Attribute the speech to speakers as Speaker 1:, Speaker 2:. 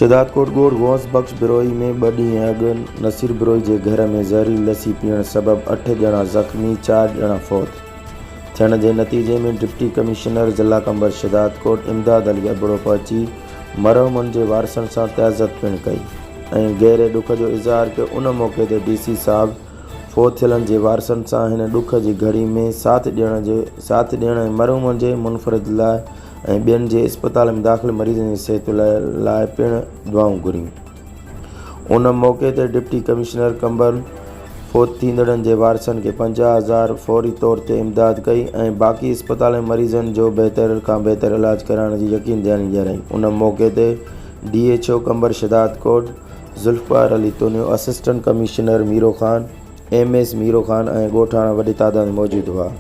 Speaker 1: شهدادڪوٽ ڳوٺ غوث بخش بروهي ۾ ٻه ڏينهن اڳ نصير بروهي جي گهر ۾ زهريلي لسي پيئڻ سبب اٺ ڄڻا زخمي چار ڄڻا فوت ٿيڻ جي نتيجي ۾ ڊپٽي ڪمشنر ضلع قمبر شهدادڪوٽ امداد علي ابڙو پهچي مرحومن جي وارثن سان تعزيت پڻ ڪئي ۽ گهري ڏک جو اظهار ڪيو ان موقعي تي ڊي سي صاحب فوت ٿيلن جي وارثن سان هن ڏک جي گهڙي ۾ ساٿ ڏيڻ جي ساٿ ڏيڻ ۽ مرحومن جي منفرد لاء ۽ ٻين جي اسپتال ۾ داخل مريضن جي صحت لاء پڻ دعائون گهريون. ان موقعي تي ڊپٽي ڪمشنر قمبر فوت ٿيندڙن جي وارثن کي 50,000 فوري طور تي امداد ڪئي ۽ باقي اسپتال ۾ مريضن جو بهتر کان بهتر علاج ڪرائڻ جي يقين دهاني ڏيارائي. ان موقعي تي D H O Qambar Shahdadkot Zulfiqar Ali Tunio, assistant commissioner Miro Khan, M S Miro Khan ۽ ڳوٺاڻا وڏي تعداد ۾ موجود هئا.